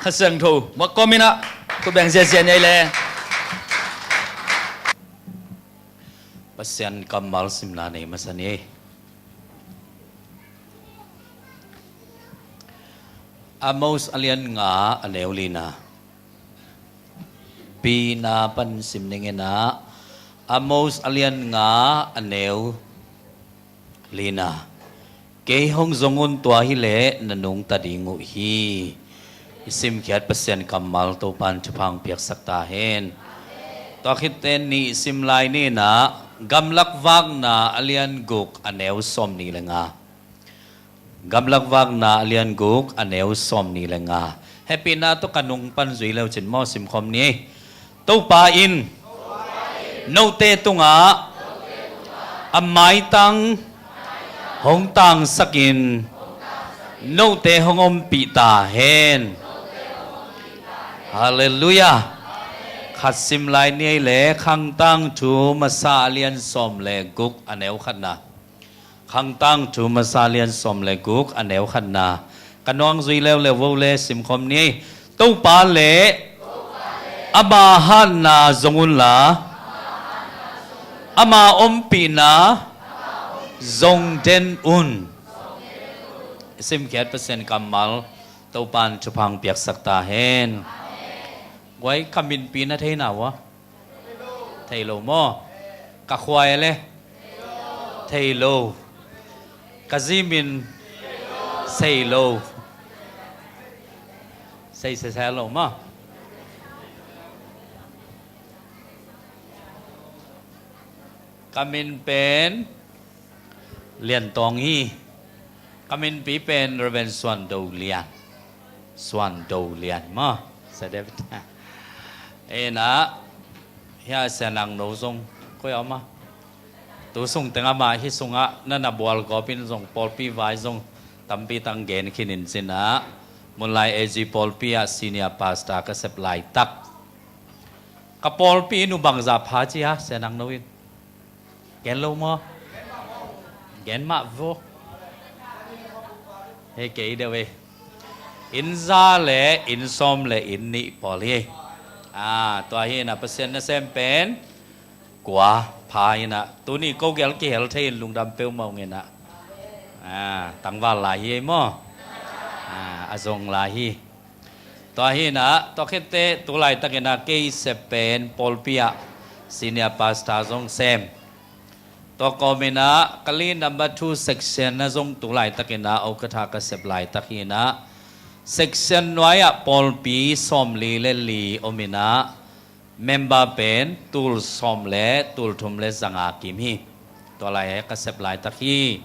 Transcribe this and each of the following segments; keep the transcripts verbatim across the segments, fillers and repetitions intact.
Kha Siangtho muak kawm in ah khut beng ziahziah ni ei le. Pasian kammal simna nei masa ni ei. Amos a lian nga a neu lina. Bina pan sim ning in ah, Amos a lian nga a neu lina. Kei hong zong un, tua hileh na nungta ding uh hi. I simkhiat Pasian kammal Topan thupha piaksak ta hen. Tua khit teh nih sim lai ni in ah, Gamlak Vakna a lian guk a neu sawmnih le nga. Gamlak Vakna a lian guk a neu sawmnih le nga. Hehpihna tawh ka nung pan zui le uh cin maw, simkhawm ni ei. Topa in note tungah a maitang hong tangsakin note hong ompih ta hen. Halleluiah. Khat sim lai ni ei le, Khangtang Thu Masa a lian sawm le guk a neu khatna. Khangtang Thu Masa lian sawm le guk a neu khatna. Ka nuang zui leuleu vo le, simkhawm ni ei. Topa le ama hatna zong unla, ama ompihna zong den un. Simkhiat Pasian kammal Topan thupha piaksak ta hen. Guai, ka minpi na thei na uh a? Thei lo maw? Ka khua e le? Thei lo. Ka zi min? Sei lo. Sei sese lo maw? Ka min pen Lian Tawng hi. Ka minpi pen Reverend Suan Do Lian. Suan Do Lian maw? Sa dep ta. Ena, hia Sia Nang No zong koi a om a? Tu sung teng amah hi sungah na na bual gawp in zong, pawlpi vai zong tampi tang gen khin in cin ah, Munlai A G pawlpi ah senior pastor ka sep laitak. Ka pawlpi in uh bangzah pha ci a, Sia Nang No in? Gen lo maw? Gen mah vo. Hei kei deuh ei. Inn za le inn sawm le inn nih pawl hi. Ah, tua hi in ah Pasian nasem pen kua pha in ah, tuni ko gel kihel thei in lungdam peuhmah ung in ah. Ah, tangval lai hi ei maw? Ah, a zong lai hi. Tua hi in ah, tua khit teh tu laitak in ah kei sep pen pawlpi ah senior pastor zong sem. Tua kawm in ah Kali number two section ah zong tu laitak in ah ukatha ka sep laitak hi in ah, section nuai ah pawlpi sawmli le li om in ah, member pen tul sawm le tul thum le zanga kim hi. Tua lai ah ka sep laitak hi.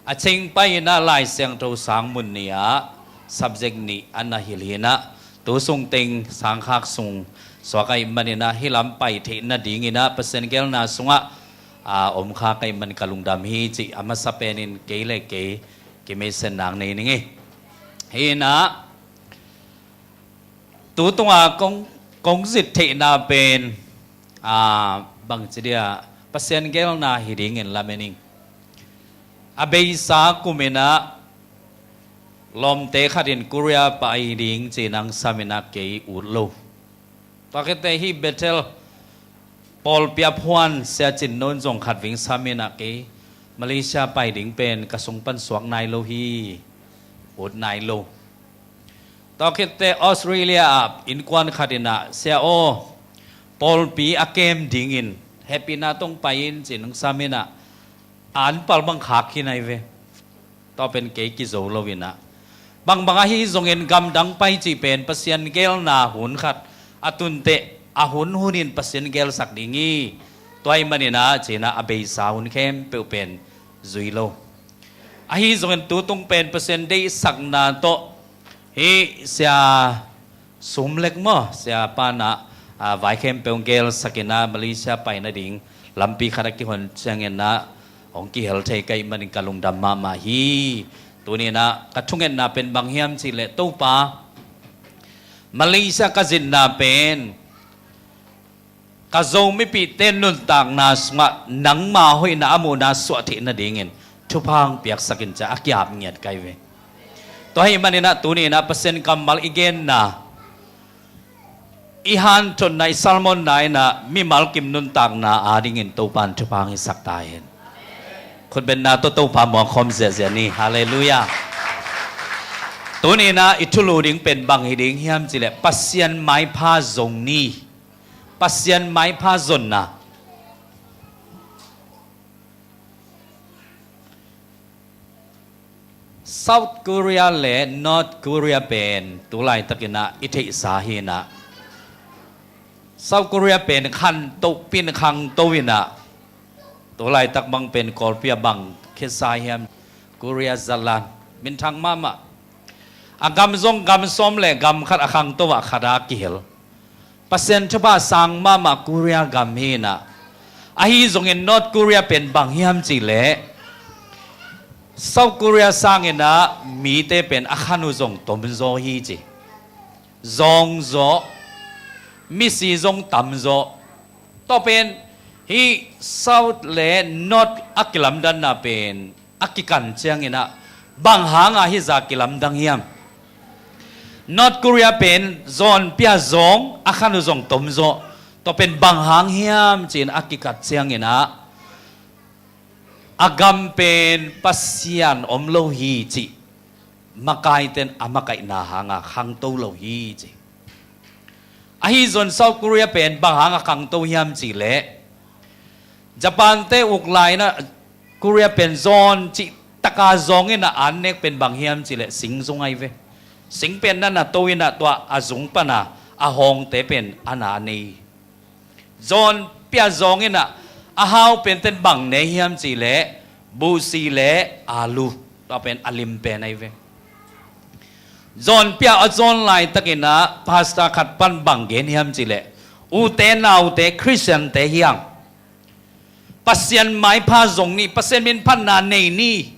A cing pai in ah Lai Siangtho sang mun ni ah subject nih a na hilh hi in ah, tu sung teng sangkhak sung suak ahih man in ah hih lam pai theih nading in ah Pasian gelna sungah, ah, om kha ka hih man ka lungdam hi cih a masa pen in kei le kei kimeisenna nei ning ei. Hi in ah, tu tunga kong, kong zit theihna pen, ah, bangci dia Pasian gelna hi ding in lamen ing. A beisa kum in ah lawmte khat in Korea pai ding ci-in hong sam in ah kei ut lo. Tua khit teh hih Bethel pawlpi a phuan Sia Cin No in zong khat ving sam in ah kei Malaysia pai ding pen ka sung pan suak nai lo hi. Ut nai lo. Tua khit teh Australia ah innkuan khat in ah, Sia aw, pawlpi a kem ding in hehpihna tawh pai in ci-in hong sam in ah, an pal bang khak hi nai ve. Tua pen kei kizo lo in ah, bangbang ahi zongin gamdang pai cih pen Pasian gelna hun khat a tun teh a hun hun in Pasian gelsak ding hi. Tua ahih man in ah ci-in ah a beisa hun khempeuh pen zui lo. Ahi zongin tu tung pen Pasian deihsakna tawh hih Sia Sum Lek maw, Sia pan ah, ah, vai khempeuh hong gelsak in ah Malaysia pai nading lampi khat a kihon ciangin ah hong kihel thei ka hih manin ka lungdam mahmah hi. Tuni in ah ka thungetna pen bang hiam cih leh, Topa, Malaysia ka zinna pen ka Zo mipihte nuntakna sungah nangma hoihna a muhna suah theih nadingin thupha hong piaksak in, ci-a a ki-ap ngiat ka hi ve. Tua ahih manin ah tuni in ah Pasian kammal i genna I hanthotna, i sermon-na in ah mimal kim nuntakna adingin Topa'n thupha hong hisak ta hen. Khutbetna tawh Topa muang khawm ziahziah ni. Halleluiah. Tuni-in ah i thulu ding pen bang hi ding hiam cih leh Pasian maipha zong ni. Pasian maipha zonna. South Korea le North Korea pen tu laitakin ah i theihsa hi-in ah, South Korea pen khantoh pin khangto in ah, tu laitak bang pen Kawlpi ah bang khesa hiam, Korea zatlan minthang mahmah. A gam zong gam sawm le gam khat a khangto ah khat a kihel. Pasian thupha sang mahmah Korea gam hi-in ah, ahi zongin North Korea pen bang hiam cih leh South Korea sangin ah mite pen a khan uh zong tomzaw hi ci. Zawngzaw, misi zong tamzaw. Tua pen hih South le North a kilamdanna pen a kikan ciangin ah bang hanga hih zah kilamdang hiam? North Korea pen zawnpi-a zawng, a khan uh zong tomzaw. Tua pen bang hang hiam ci-in a kikat ciangin ah a gam pen Pasian om lo hi cih makaite'n a makaihna hanga khangto lo hi ci. Ahi zong South Korea pen bang hanga khangto hiam cih leh Japan-te uk lai-in ah Korea pen zawn cih taka zawng in ah an nek pen bang hiam cih leh sing zung ahi ve. Sing pen na na to in ah tua a zung pan a a hawngte pen a na nei. Zawnpi-a zawng in ah a hau pente'n bang ne hiam cih leh busi le alu, tua pen a lim pen ahi ve. Zawnpi-a a zawn laitakin ah pastor khat pan bang gen hiam cih leh, ute naute Khristiante hi hang, Pasian maipha zong ni, Pasian minphatna nei ni,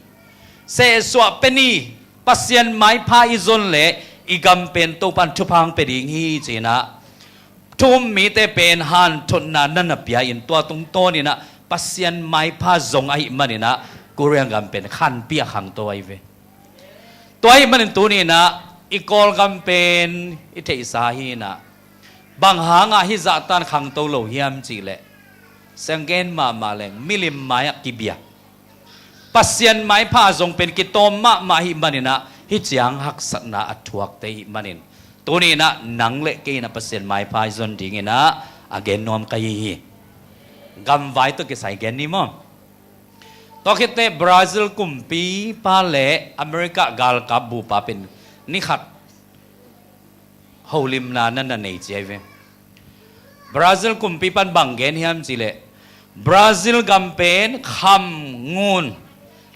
sehsuah pia ni. Pasian maipha i zon leh i gam pen Topa'n thupha hong pia ding hi ci-in ah thu-um mite pen hanthotna na na pia-in tua tungtawnin ah Pasian maipha zong ahih manin ah Korea gam pen khanpi-a khangto ahi ve. Tua ahih manin tuni-in ah i Kawlgam pen i theihsa hi-in ah bang hanga hih zah tan khangto lo hiam cih leh, siang gen mahmah leng milim mai-ah kibia, Pasian maipha zong pen kitawm mahmah ahih manin ah hih ciang haksatna a thuakte ahih manin tuni-in ah nang le kei in ah Pasian maipha i zon dingin ah a gen nuam ka hi hi. Gamvai tawh kisai gen ni maw. Tua khit teh Brazil kumpipa le America galkap bupa pen ni khat holimna na na nei ci ahi ve. Brazil kumpipa'n bang gen hiam cih leh, Brazil gam pen kham, ngun,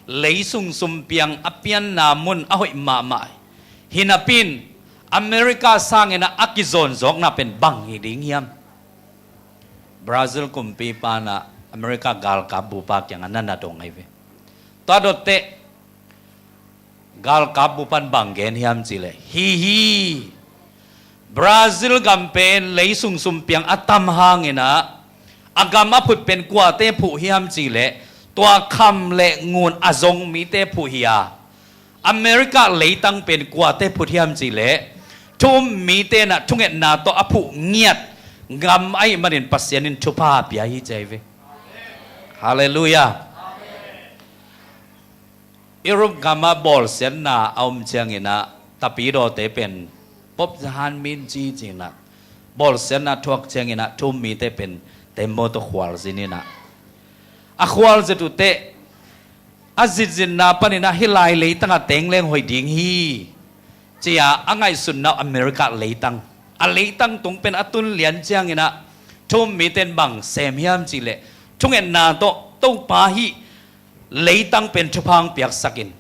lei sung sum piang a pianna mun a hoih mahmah hi napi-in America sangin ah a kizawngzawkna pen bang hi ding hiam? Brazil kumpipa'n ah America galkap bupa kiangah na na dong ahi ve. Tua dot teh galkap bupa'n bang gen hiam cih leh, hi hi, Brazil gam pen lei sung sum piang a tam hangin ah a gam a phut pen kuate phuh hiam cih leh tua kham le ngun a zong mite phuh hi a, America leitang pen kuate phut hiam cih leh thu-um mite in ah thungetna tawh a phuh ngiat gam ahih manin Pasian in thupha pia hi ci ahi ve. Halleluiah. Europe gam ah bawlsiatna a om ciangin ah tapidawte pen Pope Johan Minci ci-in ah bawlsiatna thuak ciangin ah thu-um mite pen tembaw tawh khualzin in ah, a khualzet uh teh a zitzitna panin ah hih lai leitang ah teng leng hoih ding hi ci-a a ngaihsutna uh America leitang, a leitang tung pen a tun lian ciangin ah thu-um mite'n bang sem hiam cih leh thungetna tawh Topa hih leitang pen thupha hong piaksak in,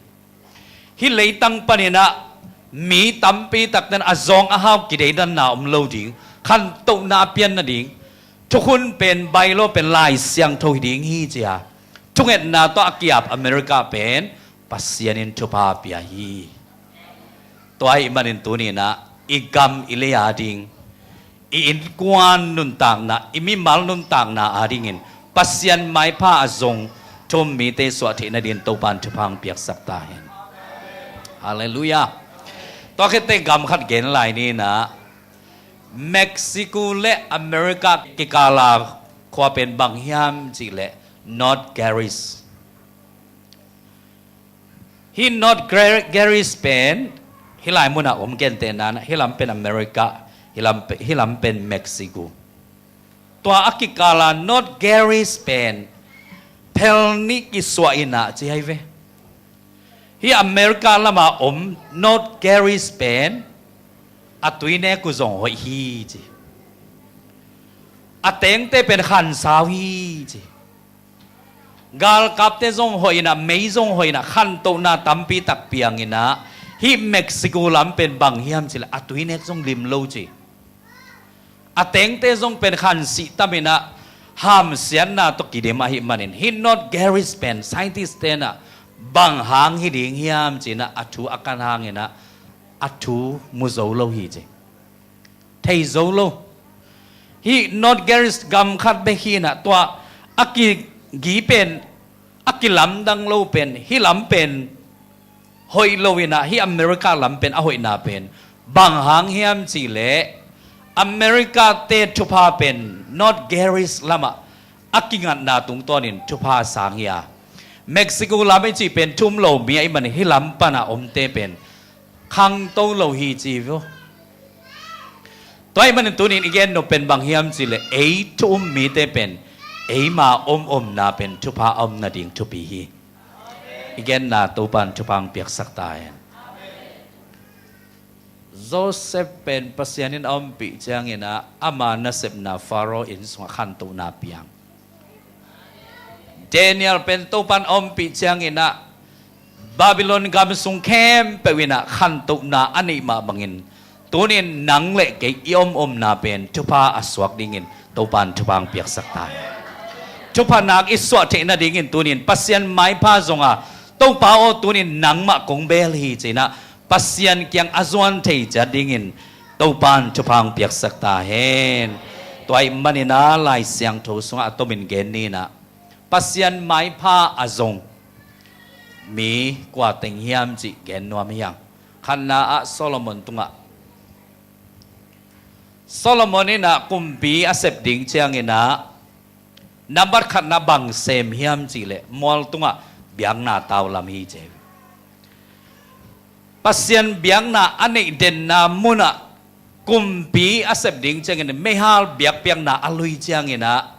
hih leitang panin ah mi tampi takte'n a zawng a hau kideidanna om lo ding, khantohna a pian nading, thukhun pen, Baibal pen Lai Siangtho hi ding hi ci-a thungetna tawh a ki-ap America pen Pasian in thupha pia hi. Tua ahih manin tuni-in ah i gam i lei ading, i innkuan nuntakna, i mimal nuntakna adingin Pasian maipha a zong thu-um mite suah theih nadingin Topa'n thupha hong piaksak ta hen. Halleluiah. Tua khit teh gam khat gen lai ni in ah, Mexico le America kikala khua pen bang hiam cih leh North Garris. Hih North Gar-, Garris pen hih lai munah om, gentehna hih lam pen America, hih lam pe-, hih lam pen Mexico. Tua a kikala North Garris pen phel nih kisuah inah ci hi ve. Hih America lama om North Garris pen a tuinek uh zong hoih hi ci. A tengte pen khansau hi ci. Galkapte zong hoih inah, mei zong hoih inah, khantohna tampi tak piang inah, hih Mexico lam pen bang hiam cih leh a tuinek zong lim lo ci. A tengte zong pen khansih tam inah, hamsiatna tawh kidim ahih manin, hih North Garris pen scientist te inah bang hang hi ding hiam ci inah a thu a kan hang inah a thu mu zo lo hi ci. Thei zo lo. Hih North Garris gam khat bek hi inah, tua a kigi pen, a kilamdang lo pen, hih lam pen hoih lo inah, hih America lam pen a hoihna pen bang hang hiam cih leh America te thupha pen North Garris lamah a kingatna tungtawnin thupha sang hi a, Mexico lam i cih pen thu um lo mi ahih manin hih lam pana omte pen khangto lo hi ci hi ve. Tua ahih manin tunin i gen nop pen bang hiam cih leh ei thu um mite pen eima om omna pen thupha a om nading thupi hi. I genna Topan thupha hong piaksak ta hen. Joseph pen Pasian in a ompih ciang inah ama nasepna Pharaoh inn sungah khantohna piang. Daniel pen Topan a ompih ciang inah Babylon gam sung khempeuh inah khantohna a neih mah bangin, tunin nang le kei i om omna pen thupha a suak dingin Topan thupha hong piaksak ta hen. Thupha nak i suah theih nadingin tunin Pasian maipha zonga, Topa aw, tunin nangmah kong bel hi ci inah Pasian kiang a zuan thei ciat dingin Topan thupha hong piaksak ta hen. Tua ahih manin ah Lai Siangtho sungah a tomin gen ni inah, Pasian maipha a zong mi kua teng hiam cih gen nuam hi hang. Khatna ah Solomon tungah. Solomon inah kumpi a sep ding ciang inah, nambat khatna bang sem hiam cih leh mual tungah biakna tau lam hi ci hi. Pasian biakna a neih denna munah kumpi a sep ding ciangin meihal biakpiakna a lui ciang inah,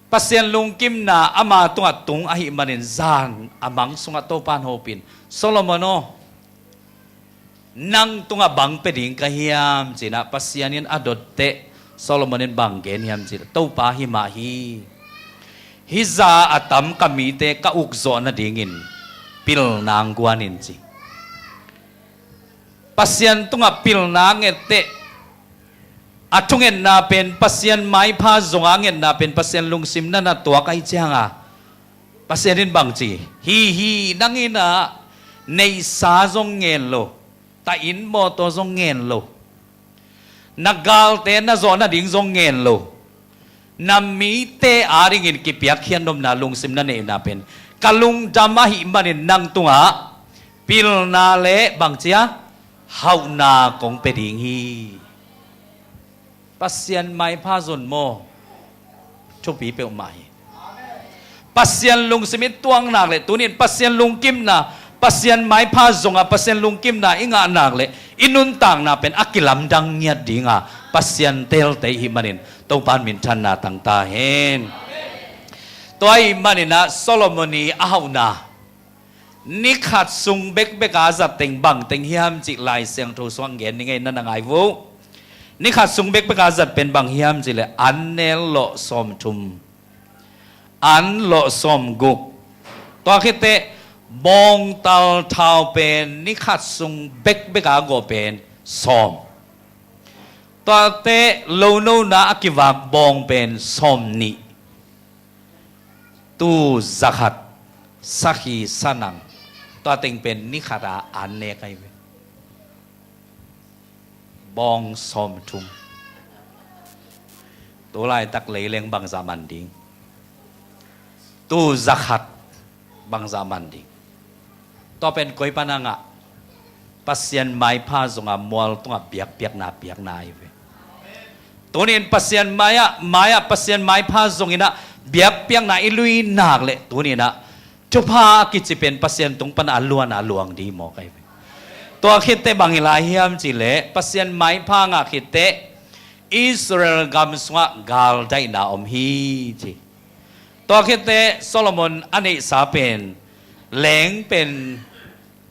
Pasian lungkimna ama tungah tung ahih manin zan a mang sungah Topan hopin, Solomon aw, nang tungah bang pia ding ka hiam ci inah Pasian in a dot teh, Solomon in bang gen hiam cih leh, Topa, hi mah hi. Hih zah a tam ka mite ka ukzawh nadingin pilna hong guan in ci. Pasian tungah pilna nget teh, a thungetna pen Pasian maipha zonga ngetna pen Pasian lungsim na na tuak ahih cianga, Pasian in bang ci, hi hi, nang inah neihsa zong ngen lo, ta inn mawtaw zong ngen lo, na galte na zawh nading zong ngen lo, na mite adingin kipiakkhiat nopna lungsim na neihna pen ka lungdam ahih manin nang tungah pilna le bang ci a, hauhna kong pia ding hi. Pasian maipha zon maw, thupi peuhmah hi. Pasian lungsim i tuak nak leh, tunin Pasian lungkimna, Pasian maipha zonga Pasian lungkimna i ngah nak leh, i nuntakna pen a kilamdang ngiat dinga Pasian teelte i hih manin Topan minthanna tang ta hen. Tua ahih manin ah Solomon i a hauhna, ni khat sung bekbek a zat teng bang teng hiam cih Lai Siangtho sungah gen ning ei, na na ngai vo. Ni khat sung bekbek a zat pen bang hiam cih leh an nel lawh sawmthum, an lawh sawmguk. Tua khit teh bawngtal thau pen ni khat sung bekbek a gawh pen sawm. Tua teh lonona a kivak bawng pen sawmnih. Tu zakhat, sakhi sanang, tua teng pen ni khat a an nek ahi ve. Bawng sawmthum. Tu laitak lei leng bangzah man ding. Tu zakhat bangzah man ding. Tua pen koi pana ngah? Pasian maipha zonga mual tungah biakpiakna piakna ahi ve. Tunin Pasian mai-ah, mai-ah Pasian maipha zongin ah biakpiakna i lui nak leh tunin ah thupha a kici pen Pasian tung pan a luan a luang ding maw kai ve. Tua khitteh bang hi lai hiam cih leh Pasian maipha ngah khitteh Israel gam sungah galdaihna om hi ci. Tua khitteh Solomon a neihsa pen leng pen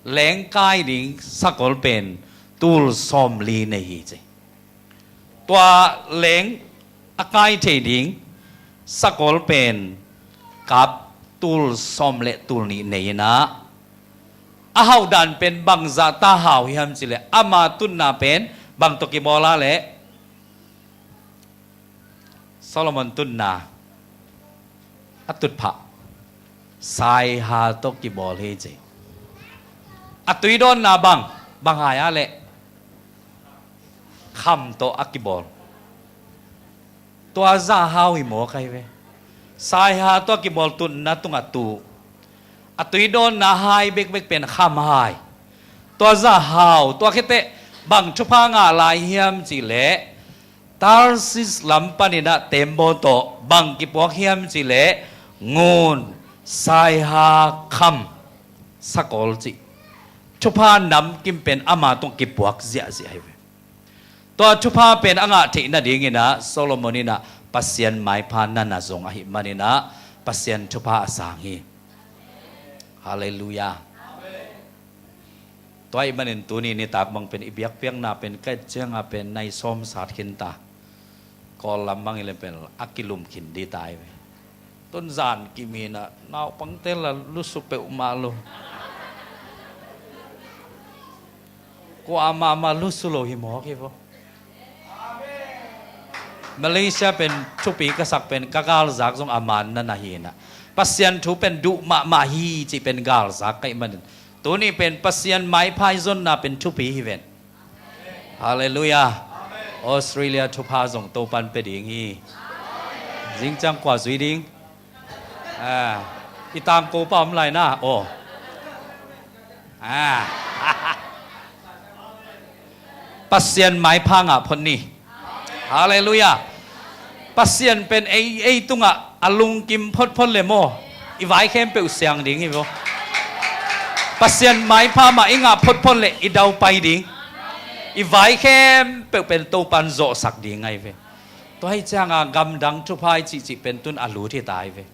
leng kai ding sakol pen tul sawmli nei hi ci. Tua leng a kai thei ding sakol pen kap tul sawm le tul nih nei in ah a hauhdan pen bangzah ta hau hiam cih leh ama tutna pen bang tawh kibawl a leh Solomon tutna a tutphah saiha tawh kibawl hi ci. A tuidawnna bang, bang hai a leh kham tawh a kibawl. Tua zah hau hi maw kai ve. Saiha tawh a kibawl tutna tungah tu. A tuidawnna hai bekbek pen kham hai. Tua zah hau, tua khitteh bang thupha ngah lai hiam cih leh Tarsis lam panin ah tembaw tawh bang kipuak hiam cih leh ngun, saiha, kham, sakol cih thupha namkim pen ama tungah kipuak ziahziah hi ve. Tua thupha pen a ngah theih nadingin ah Solomon in ah Pasian maipha na na zong ahih manin ah Pasian thupha a sang hi. Halleluiah. Tua ahih manin tuni nitak bang pen i biakpiakna pen ka et cianga pen nai sawm sat khin ta. Kawl lam bang i le pen a kilum khin dih ta hi ve. Tun zan kimin ah naupangte la lusu peuhmah lo. Kua mahmah lusu lo hi mawk hi vo. Malaysia pen thupi ka sak pen ka galzak zong a man na na hi na. Pasian thu pen duh mahmah hi cih pen galzak ka hih manin tuni pen Pasian maipha i zonna pen thupi hi ven. Halleluiah. Australia thupha zong Topan pia ding hi. Zingciang kua zui ding? Ah, i tangko pa om lai na aw. Ah. Pasian maipha ngah phot ni. Halleluiah. Pasian pen ei, ei tungah a lungkim photphot le maw, i vai khempeuh siang ding hi vo. Pasian maipha mah i ngah photphot le i daupai ding. I vai khempeuh pen Topan zawhsak ding ahi ve. Tua hi cianga gamdang thupha i cihcih pen tun a lut hi ta ahi ve.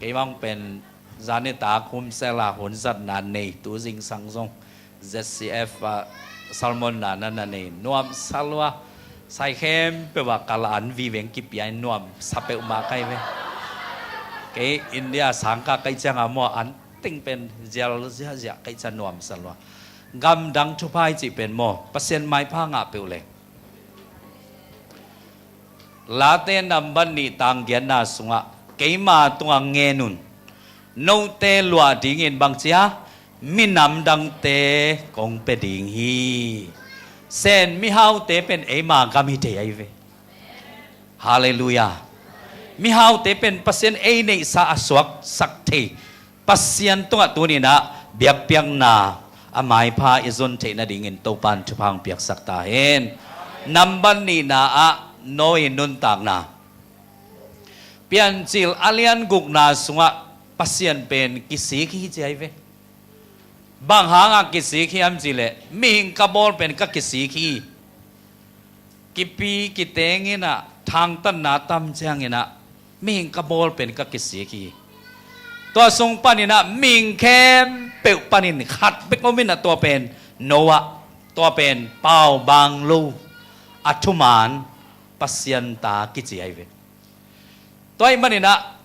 Kei bang pen zanitak hun sela hun zatna nei tu zingsang zong Z C F ah salmon na na na nei nuam salua sai khempeuh ah kal an viveng kipia in nuam sa peuhmah kai ve. Kei India sangka kai cianga mua an ting pen zial ziahziah kai cia nuam salua. Gamdang thupha i cih pen maw Pasian maipha ngah peuh le. Late nambat nih tang giatna sungah keima tungah ngen un. Note luah dingin bangcia minam dangte kong pia ding hi. Sen mihaute pen eima gam hi thei ahi ve. Halleluiah. Mihaute pen Pasian ei neihsa a suaksak thei Pasian tungah tuninah biakpiakna a maipha i zon theih nadingin Topan thupha hong piaksak ta hen. Nambat nihna ah Noah nuntakna. Piancil a lian gukna sungah Pasian pen kisik hi ci ahi ve. Bang hangah kisik hiam cihleh mihing ka bawl pen ka kisik hi. Kipi kiteng inah thangtatna tam cianginah mihing ka bawl pen ka kisik hi. Tua sung paninah mihing khempeuh panin khat bek om inah tua pen Noah, tua pen paubaang lo a thuman Pasian ta kici ahi ve. Tua ahih maninah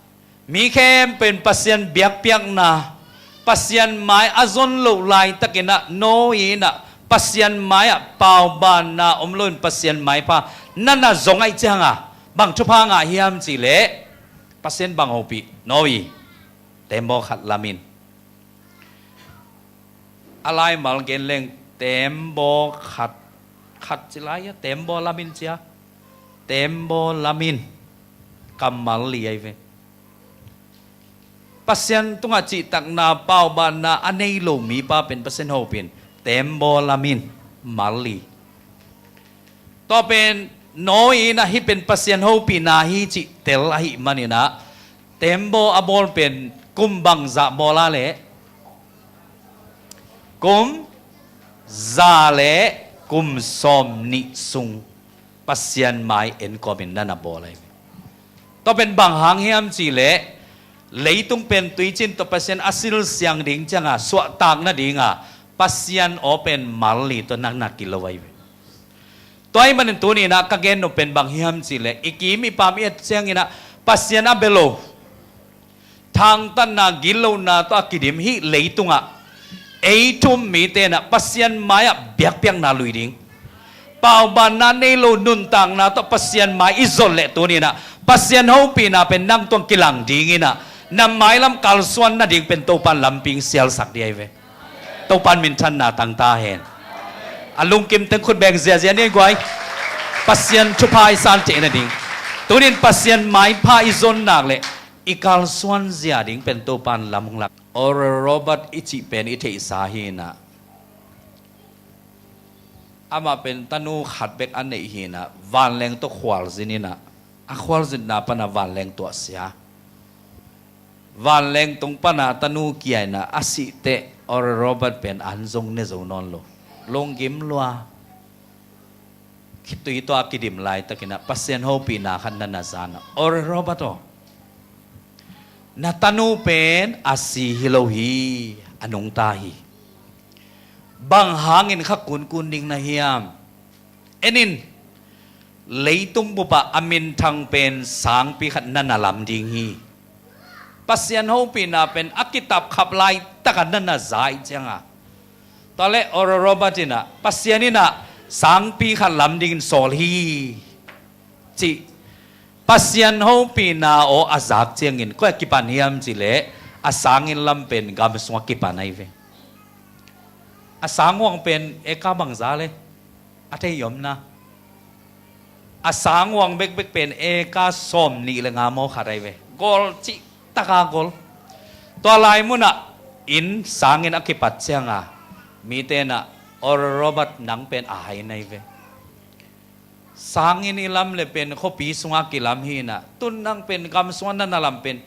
mi khempeuh in Pasian biakpiakna, Pasian mai a zon loh laitakinah Noah inah Pasian mai-ah paubaanna om loin Pasian maipha na na zong ahih cianga bang thupha ngah hiam cihleh Pasian bang hopih Noah, tembaw khat lamin. A laimal gen leng tembaw khat, khat ci lai a tembaw lamin cia. Tembaw lamin kammal li ahi ve. Pasian tungah cihtakna paubaanna a nei lo mipa pen Pasian hopin tembaw lamin mal li. Tua pen Noah in ah hih pen Pasian hopihna hi cih tel ahih manin ah, tembaw a bawl pen kum bangzah bawl a leh? Kum za le kum sawmnih sung Pasian mai enkawmin na na bawl ahi ve. Tua pen bang hang hiam cih leh, leitung pen tuicin tawh Pasian a silsiang ding cianga suahtak nadinga Pasian aw pen mal li tawh na na kilo ahi ve. Tua ahih manin tuni-in ah ka gen nop pen bang hiam cih leh, i kim i pam i et ciangin ah Pasian a bia lo, thangtatna, gitlohna tawh a kidim hih leitungah ei thu um mite in ah Pasian mai-ah biakpiakna lui ding, paubanna nei lo nuntakna tawh Pasian mai i zon leh tuni-in ah Pasian hopihna pen nang tungah kilang dingin ah, na mailam kalsuan nading pen Topan lampi hong sialsak ding ahi ve. Topan minthanna tang ta hen. A lungkim teng khut beng ziazia ni guai. Pasian thupha i san theih nading, tunin Pasian maipha i zon nak leh i kalsuan zia ding pen Topan lam hong lak. Oral Robert i cih pen i theihsa hi-in ah, amah pen tanu khat bek a neih hi-in ah, vanleng tawh khualzin in ah, a khualzinna pan ah vanleng tuahsia. Vanleng tung pan ah tanu kia in ah a sih teh Oral Robert pen an zong ne zo nawn lo. Lunggim lua. Khitui tawh a kidim laitakin ah Pasian hopihna khat na na za in ah, Oral Robert aw, na tanu pen a si hi lo hi, a nungta hi. Bang hangin kha kunkun ding na hiam? En in, leitung bupah a minthang pen sangpi khat na na lam ding hi. Pasian hopihna pen a kitapkhap laitakah na na za ahih cianga, tua leh Oral Robert in ah Pasian in ah sangpi khat lam dingin sawl hi, cih Pasian hopihna aw a zak ciangin koi ah kipan hiam cih leh, a sanginn lam pen gam sungah kipan ahi ve. A sanghuang pen eka bangza le, a thei i om na? A sanghuang bekbek pen eka sawmnih le nga maw khat ahi ve. Gol cih taka gol. Tua lai munah inn sanginn a kipat cianga mite in ah, Oral Robert, nang pen a hai na hi ve. Sanginn i lam le pen khuapi sungah kilam hi-in ah, tun nang pen gam sungah na na lam pen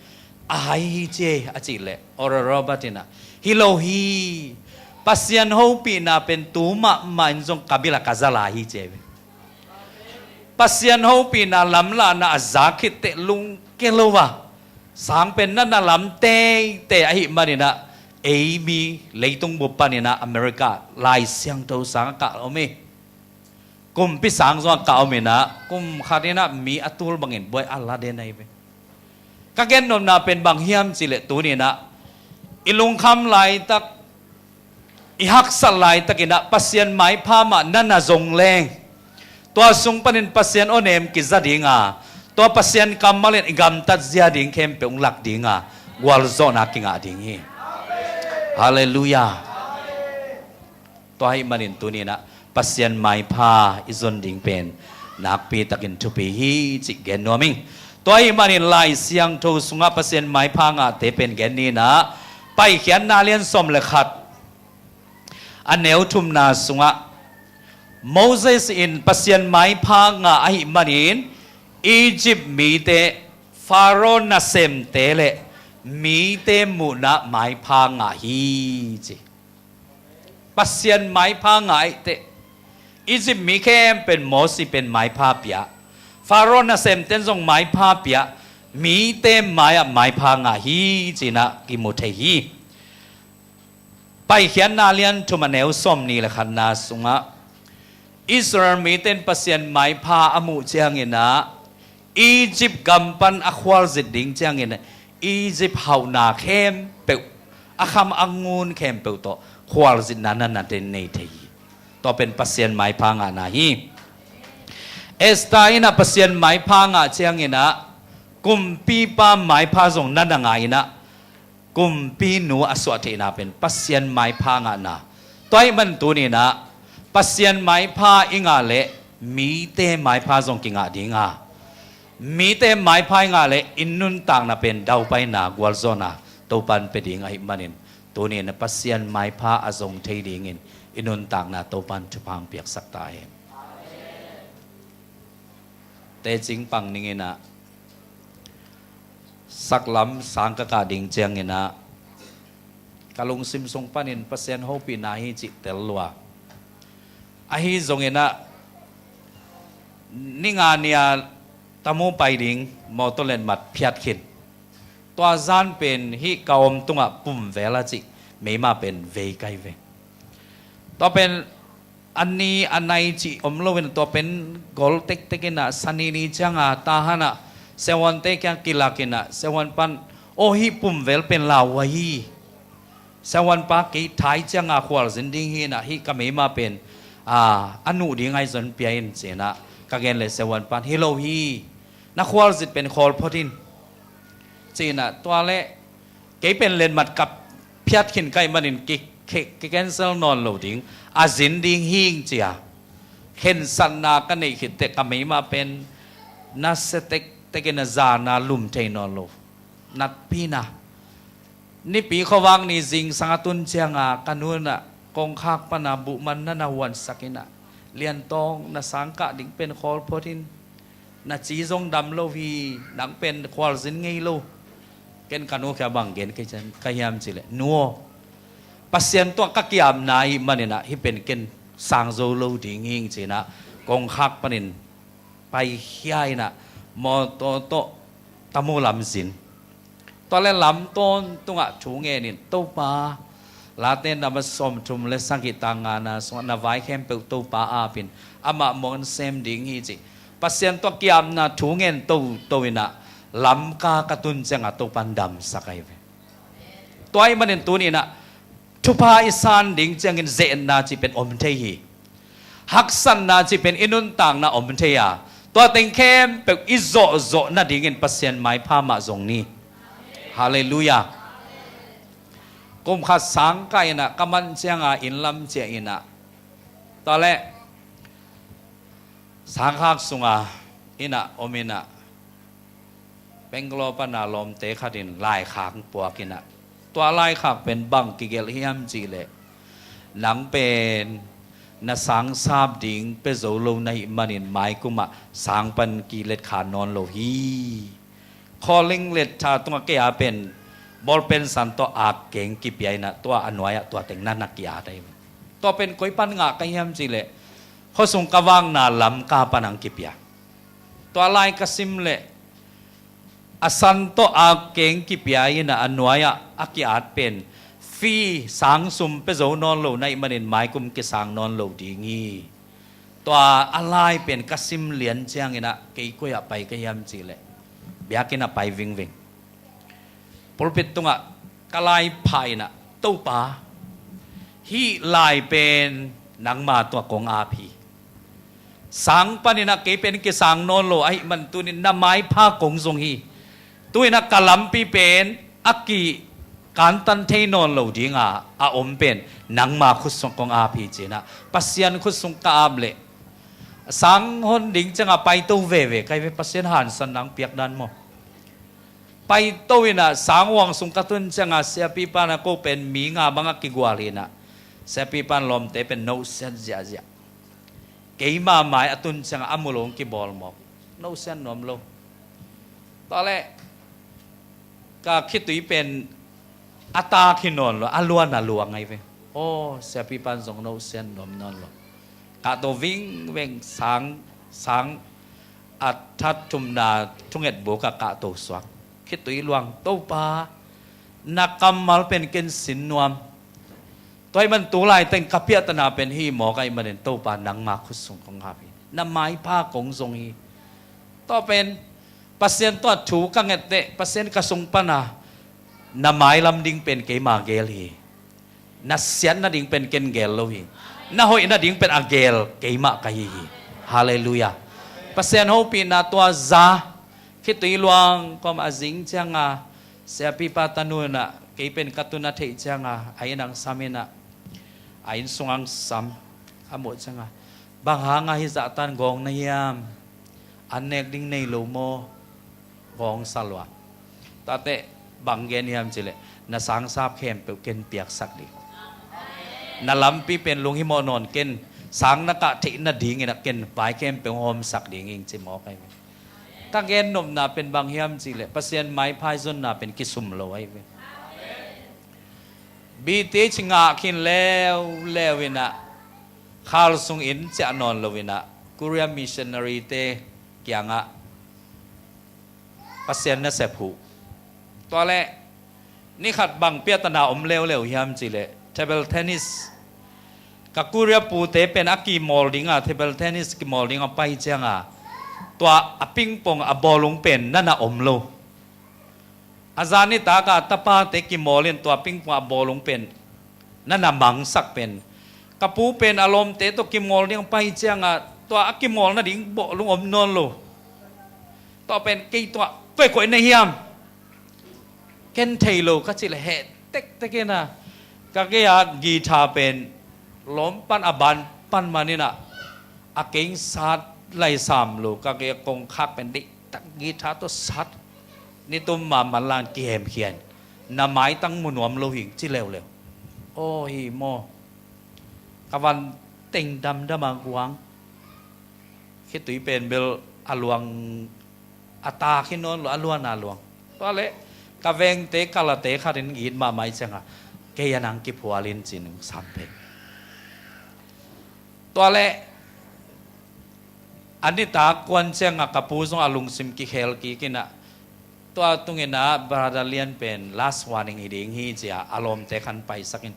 a hai hi ci e, a cih leh Oral Robert in ah, hi lo hi. Pasian hopihna pen tu mahmah in zong ka bil ah ka za lai hi ci e. Pasian hopihna lamlahna a zak khit teh lungke lo a, sang pen na na lam teitei ahih manin ah, ei mi leitung bup panin ah America Lai Siangtho sang a kah om hi. Kumpi sang zong a kah om in ah, kum khat in ah mi a tul bangin buai a la den ahi ve. Ka gen nopna pen bang hiam cih leh tuni-in ah, i lungkham laitak, i haksat laitakin ah Pasian maipha mah na na zong leng, tua sung panin Pasian awnem kiza dinga, tua Pasian kammal in i gamtat zia ding khempeuh hong lak dinga, gualzawhna kingah ding hi. Halleluiah. Tua ahih manin tuni-in ah Pasian maipha i zon ding pen nakpi takin thupi hi cih gen nuam ing. Tua ahih manin Lai Siangtho sungah Pasian maipha ngahte pen gen ni-in ah, Paikhiatna lian sawm le khat, a neu thumna sungah, Moses in Pasian maipha ngah ahih manin Egypt mite, Pharaoh nasemte le mite muhna maipha ngah hi ci. Pasian maipha ngah ahih teh, Egypt mi khempeuh in Moses pen maipha pia, Pharaoh nasemte in zong maipha pia, mite mai-ah maipha ngah hi ci-in ah kimu thei hi. Paikhiatna lian thum a neu sawmnih le khatna sungah, Israel mite in Pasian maipha a muh ciangin ah, Egypt gam pan a khualzin ding ciangin ah, Egypt hauhna khempeuh, a kham a ngun khempeuh tawh khualzinna na na nei thei hi. Tua pen Pasian maipha ngahna hi. Esther in ah Pasian maipha ngah ciangin ah, kumpipa maipha zong na na ngah in ah, kumpinu a suah theihna pen Pasian maipha ngahna. Tua ahih man tuni-in ah Pasian maipha i ngah leh mite maipha zong kingah dinga, mite maipha i ngah leh i nuntakna pen daupaina, gualzawhna Topan pia ding ahih manin, tuni-in ah Pasian maipha a zong thei dingin i nuntakna Topan thupha hong piaksak ta hen. Tecing pang ning inah, saklam sang ka kah ding ciang inah, ka lungsim sung panin Pasian hopihna hi cih tel lua. Ahi zong inah, ni nga ni-a Tamu pai ding mawtaw letmat phiat khin. Tua zan pen hih ka om tungah pum vel a cih meima pen vei kai ve. Tua pen a ni a nai cih om lo in, tua pen gol tektek inah, Sani ni cianga Tahan ah siavuante kiang kilak inah, siavuan pan, "Aw, hih pum vel pen lau uh ahi. Siavuan pa, kei thai cianga khualzin ding hi inah, hih ka meima pen a, a nuh ding ahi zong pia in," ci inah ka gen leh siavuan pan, "Hi lo hi. Na khualzin pen khawl phot in," ci inah, tua leh kei pen letmat ka phiat khin ka hih manin ki, ki, ki cancel nawn lo ding, a zin ding hing ci a. Khensatna ka neih khit teh ka meima pen nasia tektek in, a zana lum thei nawn lo. Natpi na. Nipi khuavak ni zingsang a tun cianga ka nu inah kongkhak pana buhman na na huansak inah, "Liantawng, na sang kah ding pen khawl phot in. Na ci zong dam lo hi, nang pen khualzin ngei lo." Ken ka nu kiang bang gen ka hiam cih leh, "Nu aw, Pasian tungah ka ki-apna ahih man inah, hih pen ken sang zo lo ding hing," ci inah kongkhak panin paikhia inah, mawtaw tawh Tamu lam zin. Tua leh lam tawntungah thu ngen in, "Topa, Late na ma sawmthum leh sagih, tang ngana sungah na vai khempeuh Topa ap in, amah muang sem ding hi," ci. Pasian tungah ki-apna thu ngen toto inah, Lamka ka tun cianga Topan damsak ahi ve. Tua ahih manin tuni inah, thupha i san ding ciangin ze-etna cih pen om thei hi. Haksatna cih pen i nuntakna om thei a, tua teng khempeuh i zawhzawh nadingin Pasian maipha mah zong ni. Halleluiah. Kum khat sang kah inah ka man cianga inn lam ciah inah, tua leh sangkhak sunga inah om inah, Bangalore pana lawmte khat in laikhak puak inah, tua laikhak pen bang kigelh hiam cih leh, "Nang pen na sang sap ding pia zo lo na hih manin maikum ah sang pan kilet kha nawn lo hi. Calling letter tungah kei a pen ballpen san tawh ak keng kipia inah, tua a nuai-ah tua teng na na ki-at ahi." Tua pen koi pan ngah ka hiam cih leh, khuasung ka vakna Lamka pan hong kipia. Tua lai ka sim leh, a san tawh ak keng kipia inah, a nuai-ah a ki-at pen fee, sang sum pia zo nawn lo na hih manin maikum kisang nawn lo ding hi. Tua a lai pen ka sim lian ciang inah, kei koi ah pai ka hiam cih leh, biakinn ah pai vingving. Pulpit tungah ka lai phah inah, "Topa, hih lai pen nangma tungah kong ap hi. Sang pan inah kei pen kisang nawn lo ahih man tuni-in na maipha kong zong hi. Tu inah ka lampi pen a kikantan thei nawn lo dinga a om pen nangma khut sung kong ap hi," ci inah Pasian khut sung ka ap leh, sang hon ding cianga paito veve ka hi ve, Pasian hansan nang piak dan maw. Paito inah sang huang sung ka tun cianga siapipa na ko pen mi nga bangah kigual hi inah, siapipa in lawmte pen nohsiat ziahziah. Keima mai a tun cianga a mu lo hong kibawl mawk. Nohsiat nuam lo. Tua leh ka khitui pen a tak hi nawn lo, a luan a luang ahi ve. Aw, siapipa in zong nohsiat nuam nawn lo. Kahto vingveng, sang, sang a that thumna thunget buk ah kahto suak. Khitui luang, "Topa, na kammal pen ken sin nuam. Tua ahih man tu laiteng ka piahtana pen hih mawk ahih manin Topa nangma khut sung kong ap hi. Na maipha kong zong hi." Tua pen Pasian tungah thu ka nget teh, Pasian ka sung pana na mailam ding pen keima gel hi. Na siat nading pen ken gel lo hi. Na hoih nading pen a gel keimah ka hi hi. Halleluiah. Pasian hopihna tua za, khitui luang kawm a zing cianga siapipa tanu inah kei pen ka tun a theih cianga a inn ang sam inah, a inn sung ang sam a muh cianga, "Bang hanga hih zahtan gawng na hiam? An nek ding nei lo maw?" Gawng sa lua. Tate bang gen hiam cih leh, "Na sangsap khempeuh ken piaksak ding. Na lampi pen lunghimawh nawn ken, sang na kah theih nadingin ah ken vai khempeuh hawmsak ding ing," ci mawk ahi ve. Ka gennopna pen bang hiam cihleh Pasian maipha i zonna pen kisum lo ahi ve. B Th ngah khin leuleu inah khal sungin ciah nawn lo inah Korea missionary te kiangah Pasian nasep huh. Tua leh ni khat bang piatana om leuleu hiam cihleh table tennis, ka Korea pute pen a kimawl dinga, table tennis kimawl dinga pai cianga tua a pingpong a bawlung pen nana om lo. A zan nitaka tapate kimawl in tua pingpong a bawlung pen nana mangsak pen, ka pu pen a lawmte tawh kimawl ding pai cianga tua a kimawl nading bawlung om nawn lo. Tua pen kei tua koikoi na hiam? Ken thei lo ka cih leh heh tektek inah ka gei-a guitar pen lawm pan a ban pan man inah a keng sat lai sam lo, ka gei-a kongkhak pen deihtak guitar tawh sat. Nitum ma manlan kihemkhia in, na maitang mu nuam lo hing ci leuleu. Aw hi maw? Ka van teng damdam a guang. Khitui pen bel a luang a ta khi nawn lo, a luan a luang. Tua leh ka vengte kalate khatin it mahmah i cianga kei a nang kiphual in cin sam pen. Tua leh a nitak kuan cianga ka pu zong a lungsim kikhel kik inah tua tunginah brother Lian pen last warning hi ding hi cia a lawmte khan paisakin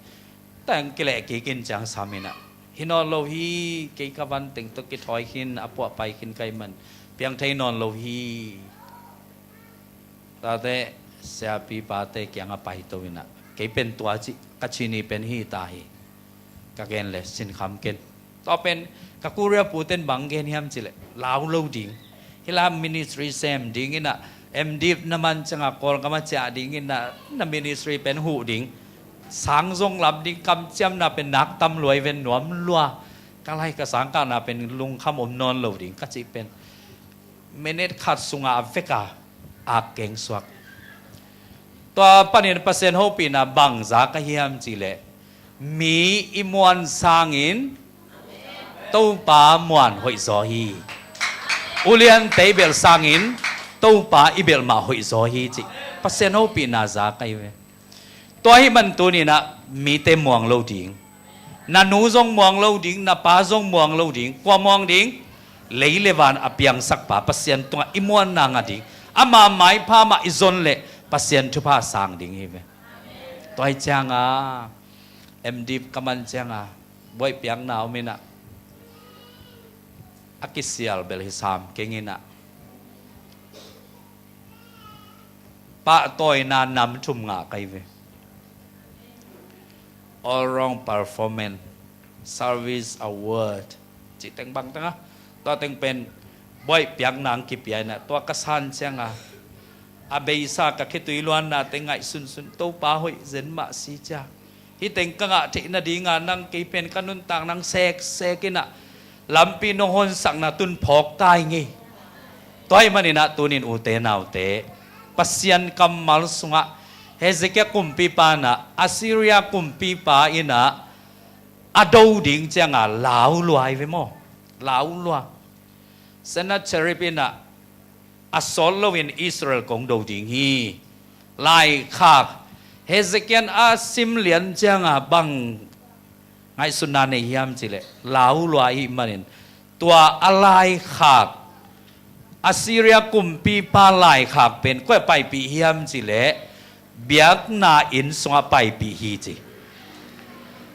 tang kileh kik in ciang sam inah hi nawn lo hi, kei ka van teng tawh kithawi khin a puah pai khin ka hih man piang thei nawn lo hi. Tate siapipate kiangah paito inah kei pen tua cih ka cini pen hi ta hi. Ka gen le sinkham ken. Tua pen ka Korea puten bang gen hiam cihleh lau lo ding. Hih lai ministry sem ding inah M Div na man cianga Kawlgam a ciah ding inah na ministry pen huh ding. Sang zong lam ding, kamciamna pen nak tam lua i ven nuam lua. Ka lai ka sangkahna pen lungkham om nawn lo ding ka cih pen minute khat sungah a veka ak keng suak. Tua panin Pasian hopihna bangza ka hiam cihleh mi i muan sangin Topa muan hoihzaw hi. Uliante i belh sangin Topa i belh mah hoihzaw hi cih Pasian hopihna za ka hi ve. Tua hih man tuninah mite muang lo ding. Na nu zong muang lo ding, na pa zong muang lo ding. Kua muang ding? Lei le van a piangsakpa Pasian tungah i muanna ngah ding. Ama maipha mah i zon leh Pasian thupha sang ding hi ve. Tua hi cianga M Div ka man cianga buaih piakna om inah a kisial bel hi sam keng inah pahtawina nam thum ngah ka hi ve. All round performance, service award cih teng bang tengah tua teng pen buaih piakna ang kipia inah tua ka san cianga a beisa ka khitui luanna teng ngaihsunsun Topa hoih zen mah si cia. Hih teng ka ngah theih nadinga nang kei pen ka nuntak nang seksek inah lampi nong honsakna tun phawk tai ngei. Tua hih maninah tunin ute naute Pasian kammal sungah Hezekiah kumpipa inah Assyria kumpipa inah a do ding cianga lau lua hi ve maw? Lau lua. Sennacherib inah a sawt loin Israel kong do ding hi. Laikhak Hezekiah a sim lian cianga bang ngaihsutna nei hiam cihleh lau lua ahih manin tua a laikhak Assyria kumpipa laikhak pen koi paipih hiam cihleh biakna inn sungah paipih hi ci.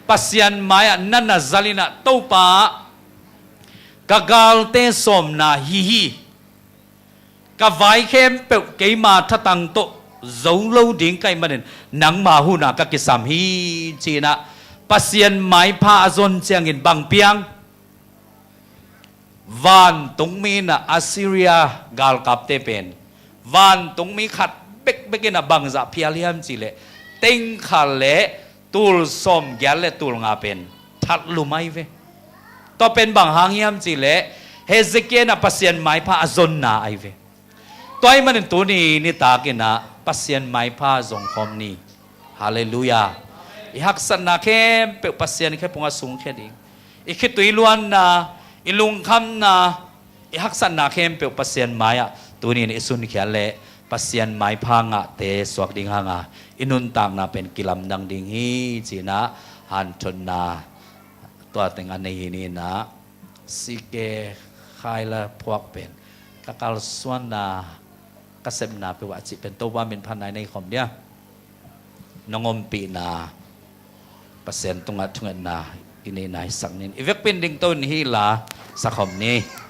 Pasian mai-ah na na zal inah Topa ka galte sawmna hi hi. Ka vai khempeuh keima thatang tawh zo lo ding ka hih manin nangma huhna ka kisam hi ci-inah Pasian maipha a zon ciangin bang piang? Vantungmi inah Assyria galkapte pen vantungmi khat bekbek inah bangzah phial hiam cihleh tengkha le tul sawmgiat le tul nga pen that lum ahi ve. Tua pen bang hang hiam cihleh Hezekiah inah Pasian maipha a zonna ahi ve. Tua ahih manin tuni nitak inah Pasian maipha zong khawm ni. Halleluiah. I haksatna khempeuh Pasian khephungah sungkhia ding. I khitui luanna, i lungkhamna, i haksatna khempeuh Pasian mai-ah Tuni in i sunkhiat le Pasian maipha ngahte suak ding hanga i nuntakna pen kilamdang ding hi, cinah hanthotna tua teng a nei hi ninah, sike khaila phuak pen ka kalsuanna, ka sepna peuh a cih pen Topa min phatna i nei khawm dia. Nong ompihna Pasian tungah thungetna i neihna hisak nin i vekpin ding to in hi la, sakhawm ni.